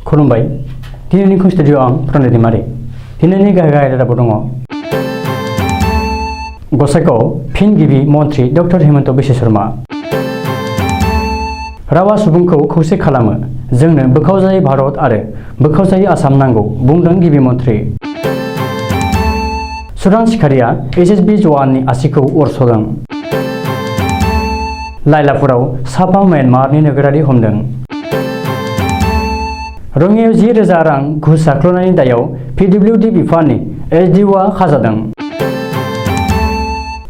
खुलुमबाय दिनैनि स्टुडिअ आं प्रणय दैमारि दिनैनि गाहाय रादाबो दङ गसाइगाव फिन गिबि मन्त्रि डक्टर हेमन्त बिश्व शर्मा रावा सुबुंखौ खौसे खालामो जोंनो बोखावजायै भारत आरो बोखावजायै आसाम नांगौ बुंदों गिबि मन्त्रि सुरां सिखारिया एसएसबि जवाननि आसिखौ अरस'दों लायलापुराव साबा म्यानमारनि नोगोरारि हमदों रङियाव 10,000 रां घुस जाख्ल'नायनि दायाव पिडब्लिउडि बिफाननि एसडिअआ खाजादों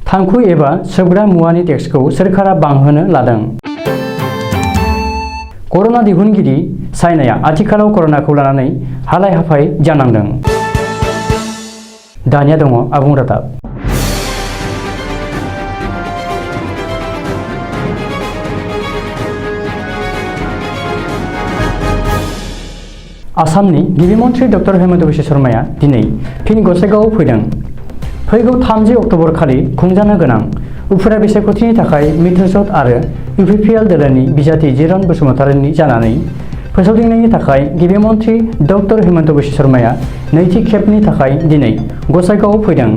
थांखु एबा सोबग्रा मुवानि टेक्सखौ सोरखारा बांहोनो लादों कर'ना दिहुनगिरि चाइनाया आथिखालाव कर'नाखौ लानानै हालाय हाफाय जानांदों दानिया दङ आबुं रादाब आसामनि गिबि मन्त्रि डक्टर हेमन्त बिश्व शर्माया दिनै फिन गसाइगावआव फैदों फैगौ 30 अक्ट'बर खालि खुंजानो गोनां उफेरा बिसायख'थिनि थाखाय मित्रजोट आरो इउपिपिएल दोलोनि बिजाथि जिरन बसुमतारीनि जानानै फोसावदिंनायनि थाखाय गिबि मन्त्रि डक्टर हेमन्त बिश्व शर्माया नैथि खेबनि थाखाय दिनै गसाइगावआव फैदों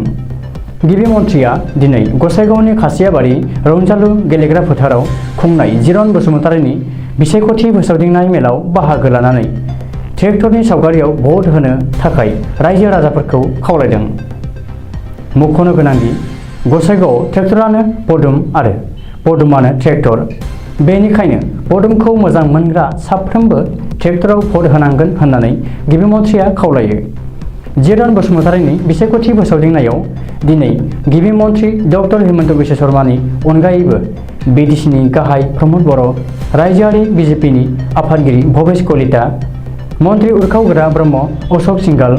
गिबि मन्त्रिया दिनै गसाइगावनि खासियाबारि रंजालु गेलेग्रा फोथाराव खुंनाय जिरन बसुमतारीनि बिसायख'थि फोसावदिंनाय मेलाव बाहागो लानानै ट्रेक्टरनि सावगारियाव भट होनो थाखाय रायजो राजाफोरखौ खावलायदों मख'नो गोनांदि गसाइगावआव ट्रेक्टरानो पदुम आरो पदुमानो ट्रेक्टर बेनिखायनो पदुमखौ मोजां मोनग्रा साफ्रोमबो ट्रेक्टराव भट होनांगोन होननानै गिबि मन्त्रिया खावलायो जिरन बसुमतारीनि बिसायख'थि फोसावदिंनायाव दिनै गिबि मन्त्रि डक्टर हेमन्त बिश्व शर्मानि अनगायैबो बिटिसिनि गाहाय प्रमद बर' रायजोआरि बिजेपिनि आफादगिरि भबेश कलिता मन्त्रि उरखावग्रा ब्रह्म अशोक सिंघाल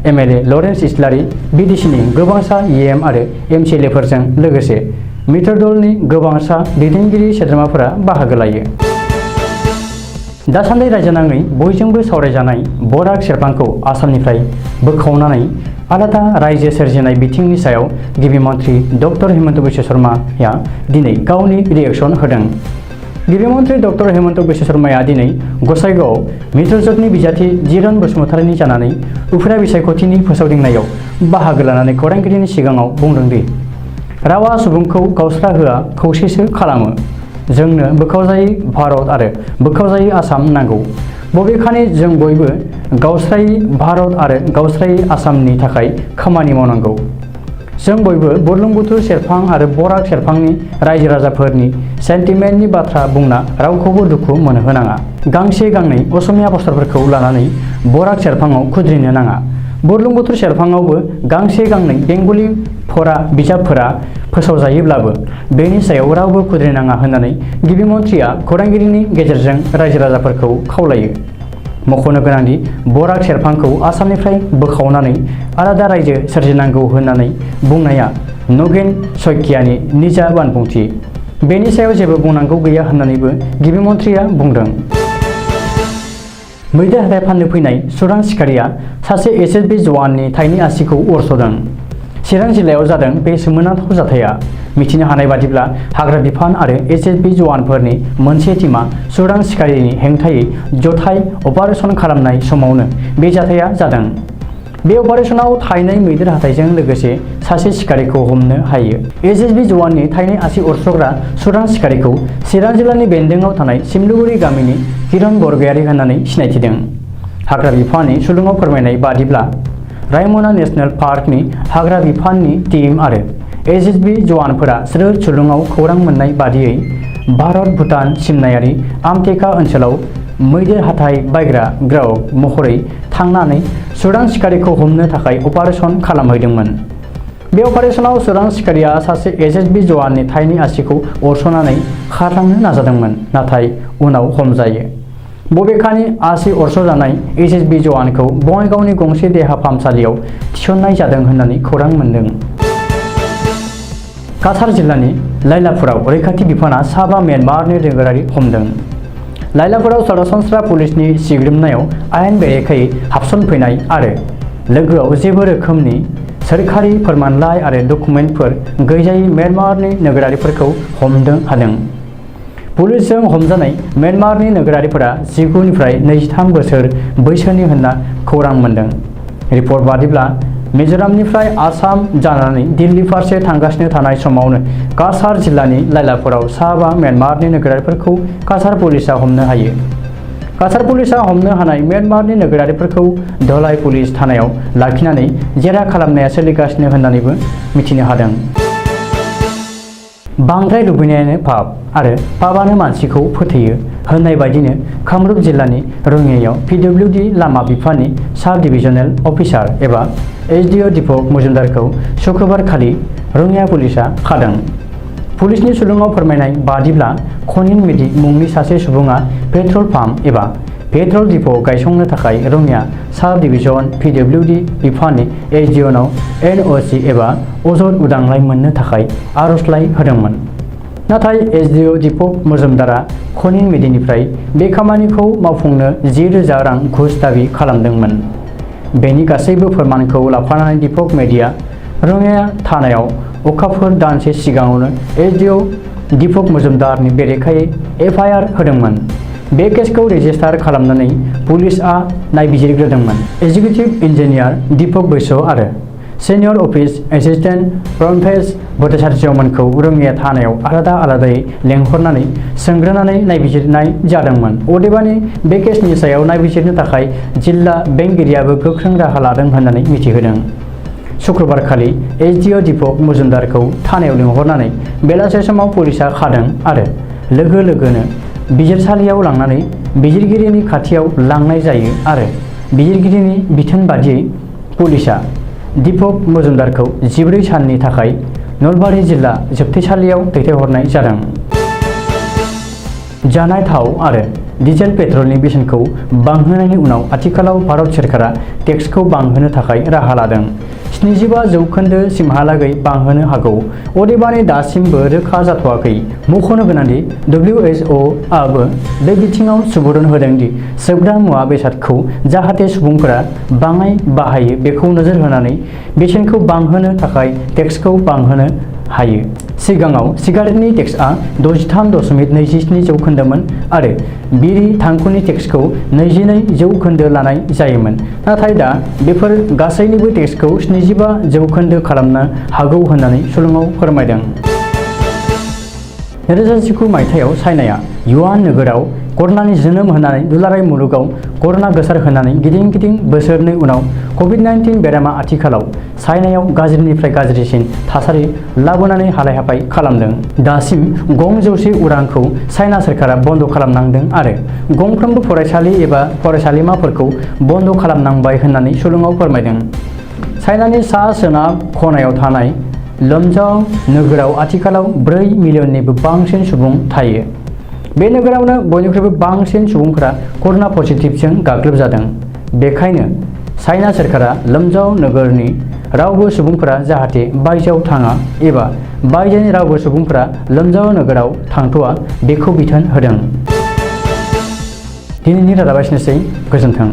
एमएलए लरेन्स इस्लारि बिटिसिनि गोबांसा इएम आरो एमसिएलएफोरजों लोगोसे मित्र दलनि गोबांसा दैदेनगिरि सोद्रोमाफोरा बाहागो लायो दासान्दि रायजोनाङै बयजोंबो सावरायजानाय बराक सेरफांखौ आसामनिफ्राय बोखावनानै आलादा रायजो सोरजिनाय बिथिंनि सायाव गिबि मन्त्रि डक्टर हेमन्त बिश्व शर्माया दिनै गावनि रिएक्सन होदों गिबि मन्त्रि डक्टर हेमन्त बिश्व शर्माया दिनै गसाइगावआव मित्रजोटनि बिजाथि जिरन बसुमतारीनि जानानै उफेरा बिसायख'थिनि फोसावदिंनायाव बाहागो लानानै खौरांगिरिनि सिगाङाव बुंदों दि रावा सुबुंखौ गावस्रा होआ खौसेसो खालामो जोंनो बोखावजायै भारत आरो बोखावजायै आसाम नांगौ बबेखानि जों बयबो गावस्रायै भारत आरो गावस्रायै आसामनि थाखाय खामानि मावनांगौ जों बयबो बुरलुंबुथुर सेरफां आरो बराक सेरफांनि रायजो राजाफोरनि सेन्टिमेन्टनि बाथ्रा बुंना रावखौबो दुखु मोनहोनाङा गांसे गांनै असमिया पस्टारफोरखौ लानानै बराक सेरफाङाव खुद्रिनो नाङा बुरलुंबुथुर सेरफाङावबो गांसे गांनै बेंगलि फरा बिजाबफोरा फोसावजायोब्लाबो बेनि सायाव रावबो खुद्रिनाङा होननानै गिबि मन्त्रिया खौरांगिरिनि गेजेरजों रायजो राजाफोरखौ खावलायो मख'नो गोनांदि बराक सेरफांखौ आसामनिफ्राय बोखावनानै आलादा रायजो सोरजिनांगौ होननानै बुंनाया नगेन सयकियानि निजा बानबुंथि बेनि सायाव जेबो बुंनांगौ गैया होननानैबो गिबि मन्त्रिया बुंदों मैदेर हाथाय फाननो फैनाय सुरां सिखारिया सासे एसएसबि जवाननि थाइनै आसिखौ अरस'दों चिरां जिल्लायाव जादों बे सोमोनांथाव जाथाया मिथिनो हानाय बादिब्ला हाग्रा बिफान आरो एसएसबि जवानफोरनि मोनसे टीमा सुरां सिखारिनि हेंथायै जथाय अपारेशन खालामनाय समावनो बे जाथाया जादों बे अपारेशनाव थाइनै मैदेर हाथायजों लोगोसे सासे सिखारिखौ हमनो हायो एसएसबि जवाननि थाइनै आसि अरस'ग्रा सुरां सिखारिखौ चिरां जिल्लानि बेन्दोंआव थानाय सिमलुगुरि गामिनि किरण बरगयारी होननानै सिनायथिदों हाग्रा बिफाननि सुलुङाव फोरमायनाय बादिब्ला रायमना नेशनेल पार्कनि हाग्रा बिफाननि टीम आरो एसएसबि जवानफोरा स्रोद सुलुङाव खौरां मोननाय बादियै भारत भुटान सिमनायारि आमटेका ओनसोलाव मैदेर हाथाय बायग्रा ग्राहक महरै थांनानै सुरां सिखारिखौ हमनो थाखाय अपारेशन खालामहैदोंमोन बे अपारेशनाव सुरां सिखारिया सासे एसएसबि जवाननि थाइनै आसिखौ अरस'नानै खारलांनो नाजादोंमोन नाथाय उनाव हमजायो बबेखानि आसि अरस'जानाय एसएसबि जवानखौ बङाइगावनि गंसे देहा फाहामसालियाव थिसननाय जादों होननानै खौरां मोन्दों काछार जिल्लानि लायलापुराव रैखाथि बिफाना साबा म्यानमारनि नोगोरारि हमदों लायलापुराव सरासनस्रा पुलिसनि सिग्रोमनायाव आयेन बेरेखायै हाबसनफैनाय आरो लोगोआव जेबो रोखोमनि सोरखारि फोरमानलाइ आरो डकुमेन्टफोर गैजायै म्यानमारनि नोगोरारिफोरखौ हमनो हादों पुलिसजों हमजानाय म्यानमारनि नोगोरारिफोरा 19निफ्राय 23 बोसोर बैसोनि होनना खौरां मोन्दों। रिपर्ट बादिब्ला मिज'रामनिफ्राय आसाम जानानै दिल्ली फारसे थांगासिनो थानाय समावनो काछार जिल्लानि लायलापुराव 7 म्यानमारनि नोगोरारिफोरखौ काछार पुलिसआ हमनो हायो। काछार पुलिसआ हमनो हानाय म्यानमारनि नोगोरारिफोरखौ धलाई पुलिस थानायाव लाखिनानै जेरा खालामनाया सोलिगासिनो होननानैबो मिथिनो हादों। बांद्राय लुबैनायानो पाप आरो पापआनो मानसिखौ फोथैयो होननाय बायदिनो कामरुप जिल्लानि रङियायाव पिडब्लिउडि लामा बिफाननि साब डिभिजनेल अफिसार एबा एसडिअ दीपक मजुमदारखौ शुक्रबार खालि रङिया पुलिसआ खादों। पुलिसनि सुलुङाव फोरमायनाय बादिब्ला खनिन मेदि मुंनि सासे सुबुङा पेट्रल पाम्प एबा पेट्रल डिपो गायसंनो थाखाय रङिया साब डिभिजन पिडब्लिउडि बिफाननि एसडिअनाव एनअसि एबा अजद उदांलाइ मोननो थाखाय आर'जलाइ होदोंमोन। नाथाय एसडिअ दीपक मजुमदारा खनिन मेदिनिफ्राय बे खामानिखौ मावफुंनो 10,000 रां घुस दाबि खालामदोंमोन। बेनि गासैबो फोरमानखौ लाफानानै दीपक मेदिया रङिया थानायाव अखाफोर दानसे सिगाङावनो एसडिअ दीपक मजुमदारनि बेरेखायै एफआइआर होदोंमोन। बे केसखौ रेजिस्टार खालामनानै पुलिसआ नायबिजिरग्रोदोंमोन। एग्जिकिउटिभ इन्जिनियार दीपक बैस' आरो सिनियर अफिस एसिस्टेन्ट प्रनफेस भट्टाचार्यमोनखौ रङिया थानायाव आलादा आलादायै लेंहरनानै सोंग्रोनानै नायबिजिरनाय जादोंमोन। अदेबानि बे केसनि सायाव नायबिजिरनो थाखाय जिल्ला बेंगिरियाबो गोख्रों राहा लादों होननानै मिथिहोदों। शुक्रबारखालि एसडिअ दीपक मजुमदारखौ थानायाव लिंहरनानै बेलासे समाव पुलिसआ खादों आरो लोगो लोगोनो बिजिरसालियाव लांनानै बिजिरगिरिनि खाथियाव लांनाय जायो आरो बिजिरगिरिनि बिथोन बादियै पुलिसआ दीपक मजुमदारखौ 14 साननि थाखाय नलबारि जिल्ला जोबथेसालियाव दैथायहरनाय जादों। जानाय थाव आरो डिजेल पेट्रलनि बेसेनखौ बांहोनायनि उनाव आथिखालाव भारत सोरखारा टेक्सखौ बांहोनो थाखाय राहा लादों। 75% सिमहालागै बांहोनो हागौ। अदेबानि दासिमबो रोखा जाथ'वाखै। मख'नो गोनांदि WHOआबो बे बिथिङाव सुबुरुन होदों दि सोबग्रा मुवा बेसादखौ जाहाथे सुबुंफोरा बाङाय बाहायो बेखौ नोजोर होनानै बेसेनखौ बांहोनो थाखाय टेक्सखौ बांहोनो हायो। सिगाङाव सिगारेटनि टेक्सआ 63.27% आरो बिरि थांखुनि टेक्सखौ 22% लानाय जायोमोन। नाथाय दा बेफोर गासैनिबो टेक्सखौ 75% खालामनो हागौ होननानै सुलुङाव फोरमायदों। 2019 मायथाइयाव चाइनाया युहान नोगोराव कर'नानि जोनोम होनानै दुलाराय मुलुगाव कर'ना गोसारहोनानै गिदिं गिदिं बोसोरनै उनाव कभिड-19 बेरामा आथिखालाव चाइनायाव गाज्रिनिफ्राय गाज्रिसिन थासारि लाबोनानै हालाय-हाफाय खालामदों। दासिम गं 100 उरांखौ चाइना सोरखारा बन्द खालामनांदों आरो गंफ्रोमबो फरायसालि एबा फरायसालिमाफोरखौ बन्द खालामनांबाय होननानै सुलुङाव फोरमायदों। चाइनानि सा-सोनाब खनायाव थानाय लोमजाव नोगोराव आथिखालाव 4 मिलियननिबो बांसिन सुबुं थायो। बे नोगोरावनो बयनिख्रुइबो बांसिन सुबुंफोरा कर'ना पजिटिभजों गाग्लोबजादों। बेखायनो चाइना सोरखारा लोमजाव नोगोरनि रावबो सुबुंफोरा जाहाथे बायजोआव थाङा एबा बायजोनि रावबो सुबुंफोरा लोमजाव नोगोराव थांथ'आ बेखौ बिथोन होदों। दिनैनि रादाबा एसेनोसै। गोजोन्थों।